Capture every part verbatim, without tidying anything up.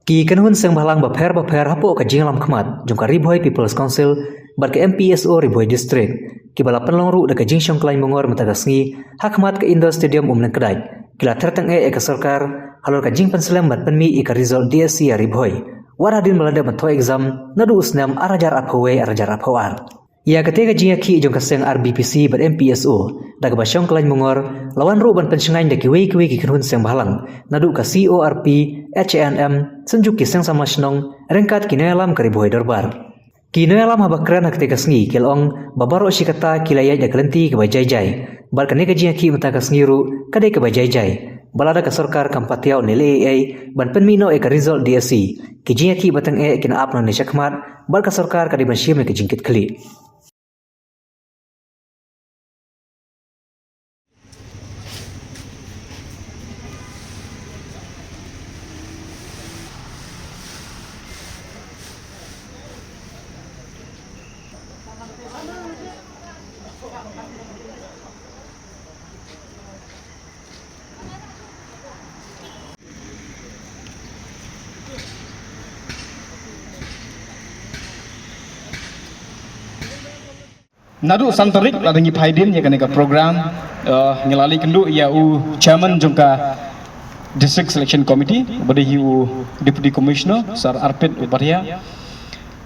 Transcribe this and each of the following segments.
Ki kynhun seng bhalang bapher bapher hapoh ka jingïalam khmat jong ka Ri Bhoi People's Council bad ka M P S O Ri Bhoi District, kiba la pynlong ruh da ka jingshong khlaiñ mungor mynta ka sngi ha khmat ka Indoor Stadium Umlyngkdait, ki la tyrteng eh ïa ka sorkar halor ka jingpynslem bad pynmih ïa ka result D S C ïa Ri Bhoi, wat hadien ba la dep ban thoh exam naduh u snem ar hajar arphew wei ar hajar arphew ar. Ïa katei ka jingïakhih jong ka seng R B P C bad M P S O, da kaba shong khlaiñ mungor, la wan ruh ban pynshngaiñ da kiwei kiwei ki kynhun seng bhalang, naduh ka C O R P, H A N M, synjuk ki seng samla shnong, ryngkat ki nongïalam ka Ri Bhoi Dorbar. Ki nongïalam haba kren ha katei ka sngi ki la ong ba baroh shi katta ki la ïaid da ka lynti kaba jai jai. Bad kane ka jingïakhih mynta ka sngi ruh ka dei kaba jai jai. Ba lada ka sorkar kam patiaw ne leh ei ei ban pynmih noh ïa ka result D S C, ki jingïakhih ba teng eh kin ap nangne shakhmat, bad ka sorkar ka dei ban shim ïa ka jingkitkhlieh. Naduh san tarik lada ngi phai dien ïa kane ka program, eh, ngi la leit kynduh ïa u chairman jong ka District Selection Committee, ba dei hi u Deputy Commissioner, Sir Arpit Upadhyay.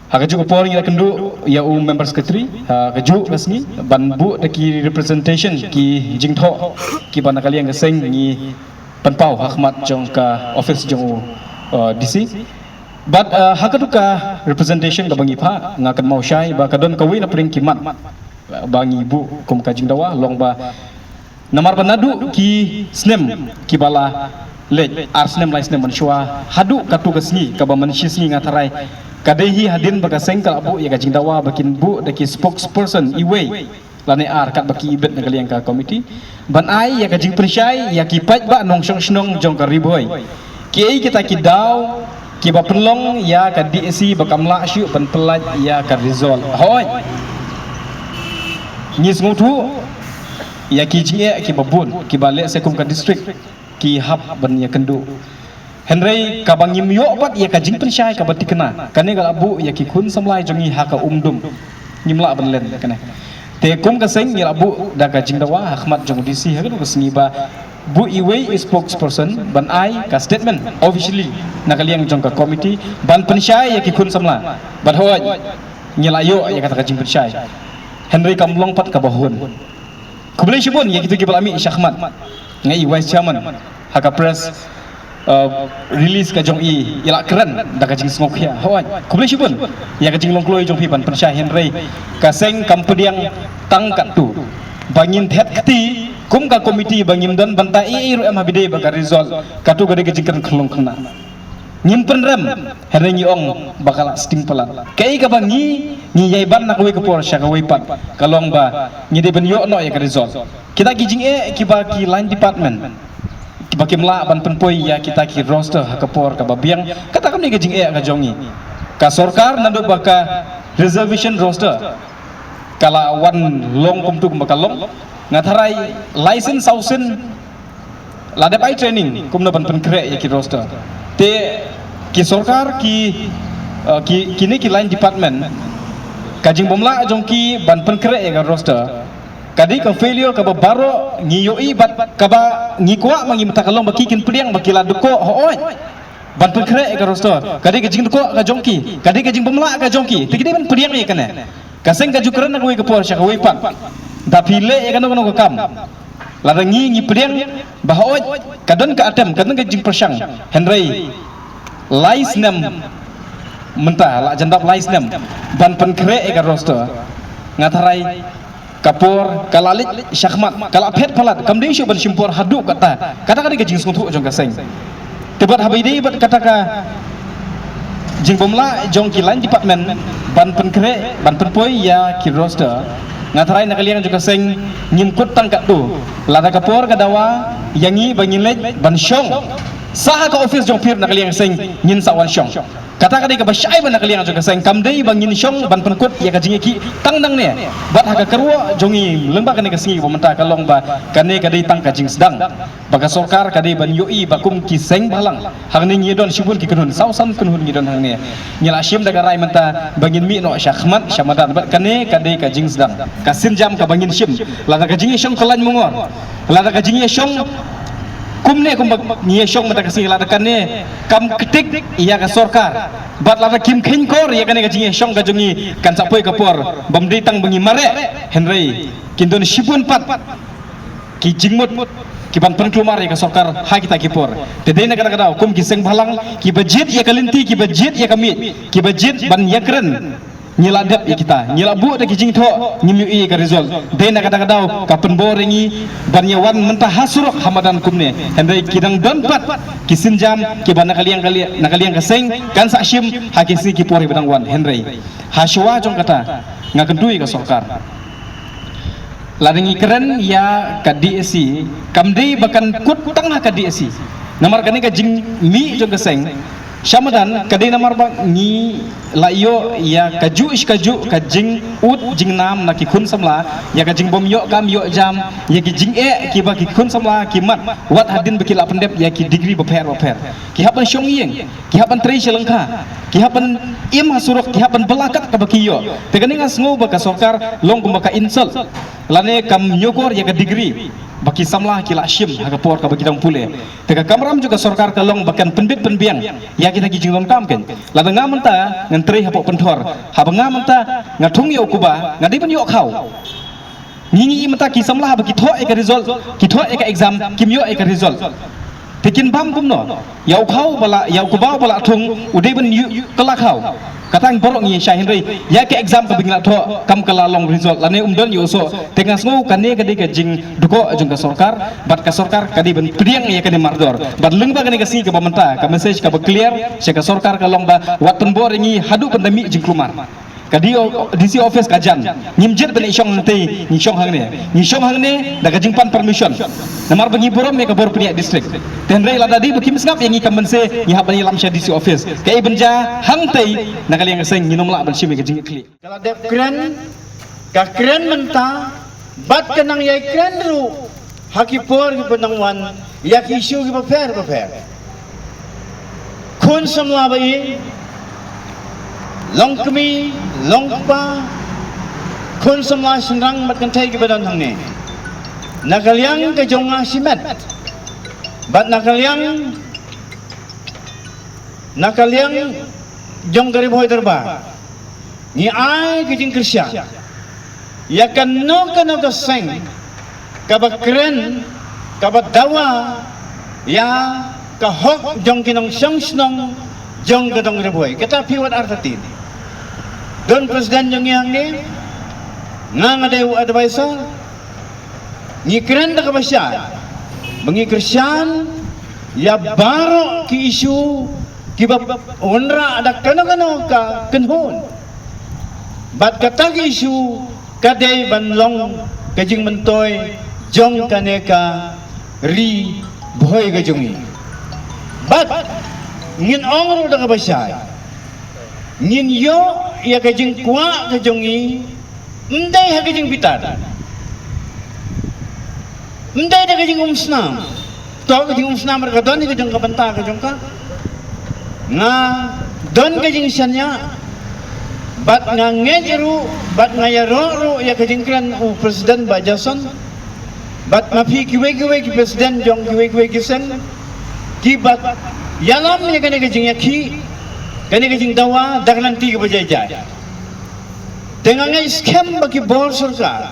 Ha kajuh ka por ngi la kynduh ïa u member secretary, ha kajuh ka sngi, ban buh da ki representation ki jingthoh kiba na ka liang ka seng ngi pynpaw ha khmat jong ka office jong u, uh, D C. Bad, uh, ha kajuh ka representation kaba ngi phah, nga kynmaw shai ba ka don kawei na pdeng ki mat ba ngi buh kum ka jingdawa, long ba namar ba naduh ki snem kiba la leit, ar snem lai snem mynshuwa, haduh katto ka sngi kaba mynshi sngi nga tharai ka dei hi hadien ba ka seng ka la buh ïa ka jingdawa ba kin buh da ki spokesperson iwei lane ar katba ki ibit na ka liang ka committee, ban ai ïa ka jingpynshai ïa ki paidbah nongshong shnong jong ka Ri Bhoi. Kiei kita ki daw kiba pynlong ïa ka D S C ba kam lah shuh ban pyllait ïa ka result. Hooid. Ngi sngewthuh ïa ki jingeh kiba bun kiba leh se kum ka district ki hap ban ïakynduh. Hynrei kaba ngim ïoh pat ïa ka jingpynshai kaba thikna, kane ka la buh ïa ki khun samla jong ngi ha ka umdum. Ngim lah ban len kane. Te kum ka seng ngi la buh da ka jingdawa ha khmat jong u D C ha kajuh ka sngi ba buh iwei i spokesperson ban ai ka statement officially na ka liang jong ka committee ban pynshai ïa ki khun samla. Bad hooid, ngi la ïoh ïa kata ka jingpynshai. Hynrei kam long pat kaba hun. Khublei shibun ïa kito kiba la mih shakhmat. Nga i vice chairman ha ka press, uh, release ka jong i, i la kren da ka jingsngewkhia. Hooid, khublei shibun ïa ka jinglong kloi jong phi ban pynshai, hynrei ka seng kam pdiang tang katto. Ba ngin thet kti kum ka committee ba ngim don bynta ei ei ruh em ha ba ïadei bad ka result. Kato ka dei ka jingkren khyllung khynnah. Ngim pynrem, hynrei ngi ong ba ka la sting palat. Kaei kaba ngi, ngi ïai ban na kawei ka por sha kawei pat, ka long ba ngi dei ban ïoh noh ïa ka result. Kita ki jingeh kiba ki line department kiba kim lah ban pynpoi ïa kita ki roster ha ka por kaba biang, kata kam dei ka jingeh ka jong ngi. Ka sorkar naduh ba ka reservation roster ka la wan long kumto kumba ka long, nga tharai lai sien saw sien la dep ai training kumno ban pynkhreh ïa ki roster. Te ki sorkar ki, uh, ki, kine ki line department, ka jingbym lah jong ki ban pynkhreh ïa ka roster ka dei ka failure kaba baroh ngi ïohi bad kaba ngi kwah ma ngi mynta ka long ba ki kin pdiang ba ki la dkoh, hooid, ban pynkhreh ïa ka roster. Ka dei ka jingdkoh ka jong ki, ka dei ka jingbym lah ka jong ki, te ki dei ban pdiang ïa kane. Ka seng ka ju kren na kawei ka por sha kawei pat. Da phi leh ïa kano kano ka kam, lada ngi, ngi pdiang ba hooid ka don ka atem, ka don ka jingpyrshang, hynrei lai snem mynta, la jan dap lai snem ban pynkhreh ïa ka roster, nga tharai ka por ka la leit shakhmat, ka la phet palat, kam dei shuh ban shim por haduh katta. Kata ka dei ka jingsngewthuh jong ka seng. Te bad haba ïadei bad kata ka jingbym lah jong ki line department ban pynkhreh, ban pynpoi ïa ki roster, nga tharai na ka liang jong ka seng ngim kut tang katto. Lada ka por ka dawa ïa ngi ba ngin leit ban shong sha ka office jong phi ruh na ka liang seng, ngin sa wan shong. Kata ka dei kaba shai ba na ka liang jong ka seng, kam dei ba ngin shong ban pynkut ïa ka jingïakhih tang nangne. Bad ha ka kyrwoh jong ngi lyngba kane ka sngi ba mynta ka long ba kane ka dei tang ka jingsdang ba ka sorkar ka dei ban ïohi ba kum ki seng bhalang hangne ngi don shibun ki kynhun, saw san kynhun ngi don hangne. Ngi la shim da ka rai mynta ba ngin mih noh sha khmat sha madan, bad kane ka dei ka jingsdang, ka sienjam kaba ngin shim. Lada ka jingïashong ka lain mungor, lada ka jingïashong kumne kumba ngi ïashong mynta ka sngi, lada kane kam ktik ïa ka sorkar, bad lada kim kheiñkor ïa kane ka jingïashong ka jong ngi, kan sa poi ka por bym dei tang ba ngi mareh, hynrei kin don shibun pat ki jingmut ki ban pynkulmar ïa ka sorkar ha kita ki por. Te dei na kata ka daw kum ki seng bhalang kiba jied ïa ka lynti, kiba jied ïa ka miej, kiba jied ban ïakren, ngi la dep ïa kita, ngi la buh da ki jingthoh, ngim ïohi ïa ka result. Dei na kata ka daw ka pynbor ïa ngi ban ïawan mynta ha surok ha madan kumne. Hynrei ki dang don pat ki sienjam kiba na ka liang ka liang, na ka liang ka seng kan sa shim ha ki sngi ki por kiba dang wan. Hynrei ha shuwa jong kata nga kyntu ïa ka sorkar, lada ngi kren ïa ka DSC, kam dei ba kan kut tang ha ka DSC. Namar kane ka jingmih jong ka seng sha madan ka dei namar ba ngi la ïoh ïa kajuh shi kajuh ka jingud jingnam na ki khun samla, ïa ka jingbym ïoh kam ïoh jam, ïa ki jingeh kiba ki khun samla ki mad wat hadien ba ki la pyndep ïa ki degree bapher bapher. Ki hap ban shong ïing, ki hap ban trei sha lyngkha, ki hap ban im ha surok, ki hap ban bylla kat kaba ki ïoh. Te kane nga sngew ba ka sorkar long kumba ka insult lane kam ñiewkor ïa ka degree ba ki samla ki la shim ha ka por kaba ki dang pule. Te ka kamram jong ka sorkar ka long ba kan pynbit pynbiang ïa kita ki jingdonkam kein. Lada nga mynta ngan trei hapoh pynthor, haba nga mynta nga thung ïa u kba, nga dei ban ïoh khaw. Ngi ngi mynta ki samla haba ki thoh ïa ka result, ki thoh ïa ka exam, kim ïoh ïa ka result. Te kin bam kumno? Ïa u khaw ba la, ïa u kba ba la thung, u dei ban ïoh, ïoh kylla khaw. Kata ngi baroh ngi shai, hynrei ïa ka exam kaba ngi la thoh kam kylla long result, lane um don ïa u soh. Te nga sngew kane ka dei ka jingdkoh jong ka sorkar, bad ka sorkar ka dei ban pdiang ïa kane mardor. Bad lyngba kane ka sngi kaba mynta, ka message kaba clear sha ka sorkar ka long ba wat pynbor ïa ngi haduh ban da mih jingkulmar. Ka D O, D C office ka jan. Ngim jied ban ïashong hangtei, ngi shong hangne. Ngi shong hangne da ka jingpan permission. Namar ba ngi burom ïa ka bor pynïaid district. Te hynrei lada dei ba kim sngap ïa ngi ka mynse, ngi hap ban ïalam sha D C office. Kaei ban jia hangtei, na ka liang ka seng ngin ym lah ban shim ïa ka jingïakhlieh. Ka la dep kren, ka kren mynta, bad ka nang ïai kren ruh ha ki por kiba nang wan ïa ki issue kiba pher bapher. Khun samla ba ïeit, long kmie, long kpa, khun samla shynrang bad kynthei kiba don hangne. Na ka liang ka jong nga shimet, bad na ka liang, na ka liang jong ka Ri Bhoi Dorbar, ngi ai ka jingkyrshan ïa kano kano ka seng kaba kren, kaba dawa ïa ka hok jong ki nongshong shnong jong ka dong Ri Bhoi. Kata phi wat artatien. Don president jong ngi hangne, nga nga dei u advisor. Ngi kren da kaba shai ba ngi kyrshan ïa baroh ki issue kiba wanrah da kano kano ka kynhun. Bad kata ka issue ka dei ban long ka jingmyntoi jong kane ka Ri Bhoi ka jong ngi. Bad ngin ong ruh da kaba shai, ngin ïoh ïa ka jingkwah ka jong ngi, ym dei ha ka jingbitar, ym dei da ka jingumsnam. To ka jingumsnam ruh ka don ïa ka jong ka bynta ka jong ka. Nga don ka jingshaniah, bad nga ngeit ruh, bad nga ïaroh ruh ïa ka jingkren u president Bah Jason, bad ma phi kiwei kiwei ki president jong kiwei kiwei ki seng kiba ïalam ïa kane ka jingïakhih, kane ka jingdawa da ka lynti kaba jai jai. Te nga ngeit skhem ba ki bor sorkar,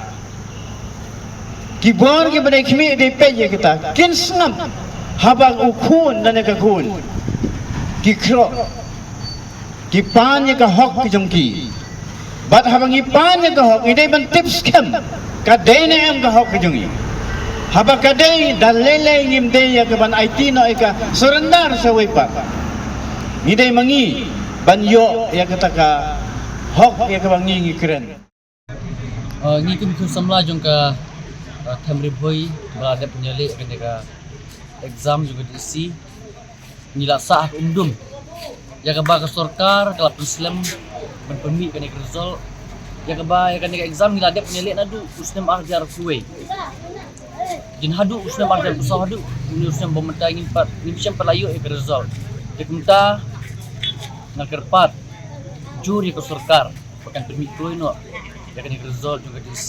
ki bor kiba dei khmih dei peit ïa kita, kin sngap haba u khun lane ka khun ki khroh, ki pan ïa ka hok ka jong ki. Bad haba ngi pan ïa ka hok, ngi dei ban tip skhem ka dei ne em ka hok ka jong ngi. Haba ka dei, da lei lei ngim dei ïa ka ban aiti noh ïa ka, surrender sa wei pat. Ngi dei ma ngi ban ïoh ïa kata ka hok ïa kaba ngi ngi kren. Uh, ngi kum khun samla jong ka, uh, Them Ri Bhoi ba la dep pynïaleh kane ka exam jong ka D C, ngi la sah ha ka um dum. Ïa kaba ka sorkar ka la pynslem ban pynmih kane ka result. Ïa kaba ïa kane ka exam ngi la dep ban ïaleh naduh u snem ar hajar khatwei. Jin haduh u snem ar hajar khatsaw haduh une u snem ba mynta ngim pat, ngim shym pat la ïoh ïa ka result. Te kumta nga kyrpad jur ïa ka sorkar ba kan pynmih kloi noh ïa kane ka result jong ka D C.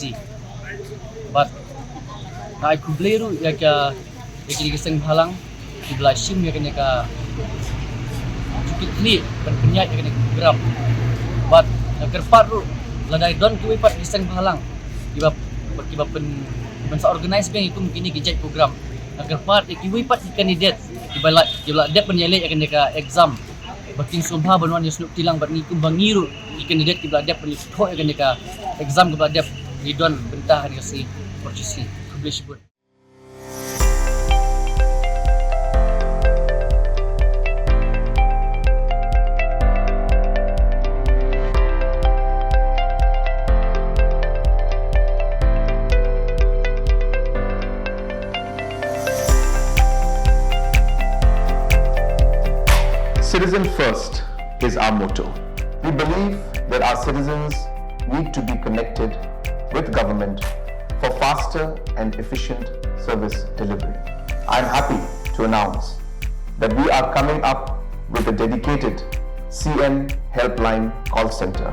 Bad nga ai khublei ruh ïa ka, ïa kine ki seng bhalang kiba la shim ïa kane ka jingkitkhlieh ban pynïaid ïa kane ka program. Bad nga kyrpad ruh lada don kiwei pat ki seng bhalang kiba, kiba pyn, pyn sa organise biang ïa kum kine ki jait program. Nga kyrpad ïa kiwei pat ki candidate kiba la, kiba la dep ban ïaleh ïa kane ka exam ba kin sngewbha ban wan ïasnoh kti lang bad ngi kumba ngi ruh ki candidate kiba la dep ban ïasnoh ïa kane ka exam kaba la dep ngi don bynta ha kane ka sngi Pyrtuh Shisien. Khublei shibun. Citizen first is our motto. We believe that our citizens need to be connected with government for faster and efficient service delivery. I am happy to announce that we are coming up with a dedicated C M Helpline call center.